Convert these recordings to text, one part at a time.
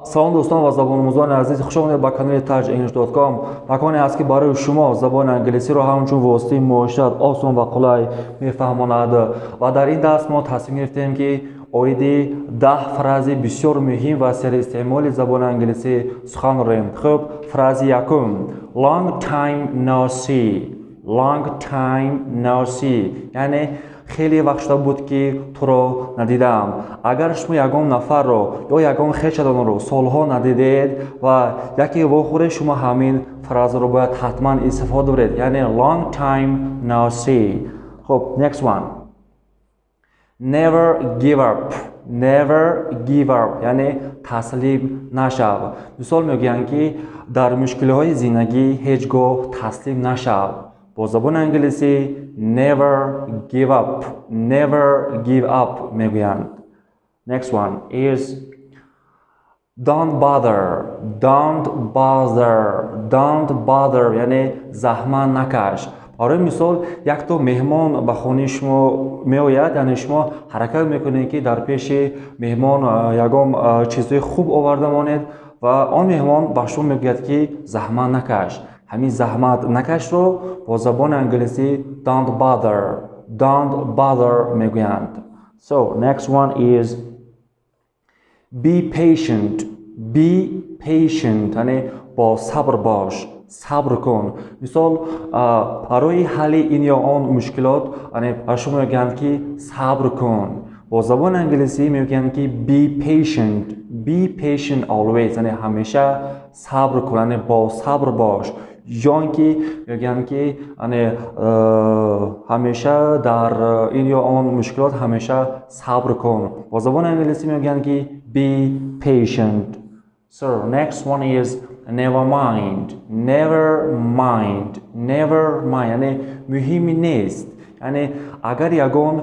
Салом, дӯстон ва забономӯзони азиз, хуш омадед ба канали tajenglish.com. Маконе аст, ки барои шумо забони англисиро ҳамчун воситаи муошират осон ва қулай мефаҳмонад. Ва дар ин дарс мо тасмим гирифтем, ки оиди 10 фрази бисёр муҳим ва серистеъмоли забони англисӣ сухан рорем. Хуб, фрази якум: "Long time no see." "Long time no see", яъне хеле вақт шуда буд, ки туро надидам. Агар шумо ягон нафарро ё ягон хешатонро солҳо надидед ва яке вохӯред, шумо ҳамин фразаро бояд ҳатман истифода баред, яъне "Long time no see". Хуб, next one: "Never give up." "Never give up", яъне таслим нашав. Мисол, мегӯянд, ки дар мушкилиҳои зиндагӣ ҳеҷ гоҳ таслим нашав. Бо забони англисӣ "never give up", "never give up" мегӯянд. Next one is "Don't bother." "Don't bother." "Don't bother", яъне заҳмат накаш. Барои мисол, якто меҳмон ба хонаи шумо меояд, яъне шумо ҳаракат мекунед, ки дар пеши меҳмон ягон чизҳои хуб оварда монед ва он меҳмон ба шумо мегӯяд, ки заҳмат накаш. Ҳамин заҳмат накашро бо забони англисӣ "don't bother", "don't bother" мегӯянд. So next one is "Be patient." "Be patient", яъне бо сабр бош, сабр кун. Мисол, барои ҳалли ин ё он мушкилот, яъне ба шумо мегӯянд, ки сабр кун. Бо забони англисӣ мегӯянд, ки "be patient", "be patient always", яъне ҳамеша сабр кун, яъне бо сабр бош. Ё ин ки мегӯянд, ки яъне ҳамеша дар ин ё он мушкилот ҳамеша сабр кун. Бо забони англисӣ мегӯянд, ки "be patient". So next one is "Never mind." "Never mind." "Never mind", яъне муҳими нест. Яъне агар ягон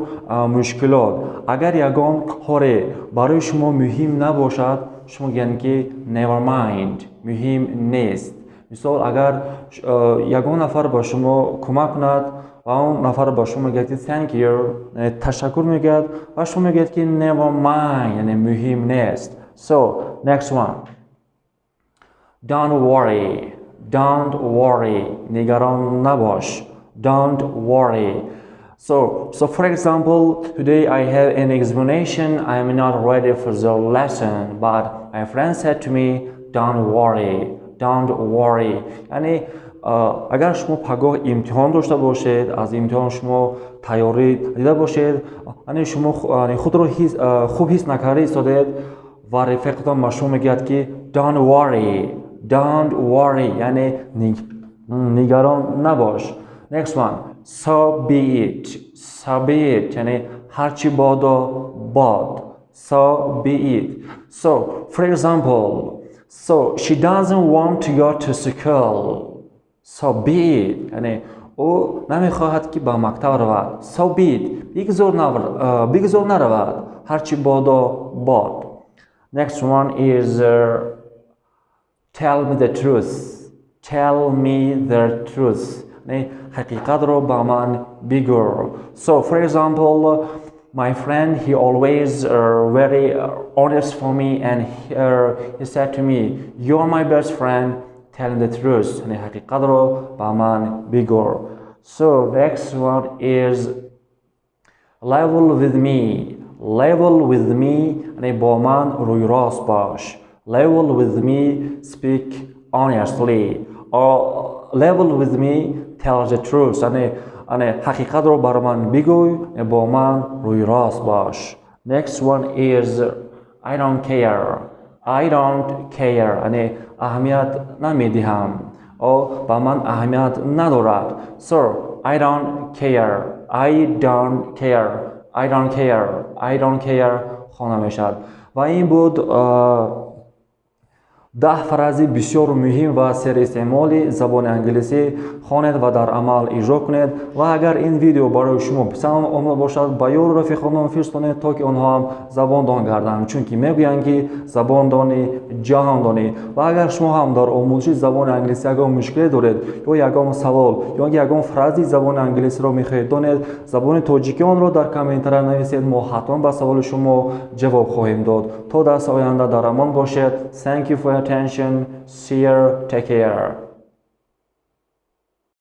мушкилот, агар ягон коре барои шумо муҳим набошад, шумо мегӯянд, ки "never mind", муҳим нест. Мисол, агар ягон нафар ба шумо кӯмак кунад ва он нафар ба шумо мегӯяд, ки "thank you", ташаккур мегӯяд ва шумо мегӯяд, ки "never mind", яъне муҳим нест. So next one: "Don't worry." "Don't worry", нигарон набош. "Don't worry." So for example, today I have an examination. I am not ready for the lesson, but my friend said to me, "Don't worry, don't worry." Яъне агар шумо пагоҳ имтиҳон дошта бошед, аз имтиҳон шумо тайёрӣ дида бошед, яъне шумо худро хуб ҳис накарда истодед ва рафиқатон ба шумо мегӯяд, ки "don't worry, don't worry", яъне нигарон набош. Next one: "So be it." "So be it", яъне ҳарчи бодо бод. "So be it." So for example, so she doesn't want to go to school. So be it, яъне ӯ намехоҳад, ки ба мактаб равад. So be it, бигзор наравад, ҳарчи бодо бод. Next one is "Tell me the truth." "Tell me the truth", яъне ҳақиқатро ба ман бигӯ. So for example, my friend, he always very honest for me and he said to me, "You are my best friend, tell me the truth", яъне ҳақиқатро ба ман бигӯ. So next one is "Level with me." "Level with me", яъне бо ман рӯйрост бош. "Level with me", speak honestly, or "level with me", tell the truth, яъне ҳақиқатро бар ман бигӯй, бо ман рӯйрост бош. Next one is "I don't care." "I don't care", яъне аҳамият намедиҳам о ба ман аҳамият надорад. So "I don't care", "I don't care", "I don't care", "I don't care" хонда мешавад. Ва ин буд 10 фрази бисёр муҳим ва серистеъмоли забони англисӣ хонед ва дар амал иҷро кунед. Ва агар ин видео барои шумо писанд омада бошад, ба ёру рафиқонон фирстонед, то ки онҳо ҳам забондон гарданд, чунки мегӯянд, ки забондонӣ ҷаҳондонӣ. Ва агар шумо ҳам дар омӯзиши забони англисӣ ягон мушкиле доред ё ягон савол ё ягон фрази забони англисиро мехоҳед донед, забони тоҷикӣ онро дар комментария нависед, мо ҳатман ба саволи шумо ҷавоб хоҳем дод. То дарси оянда дар амон бошед. Thank you for your attention. See you. Take care.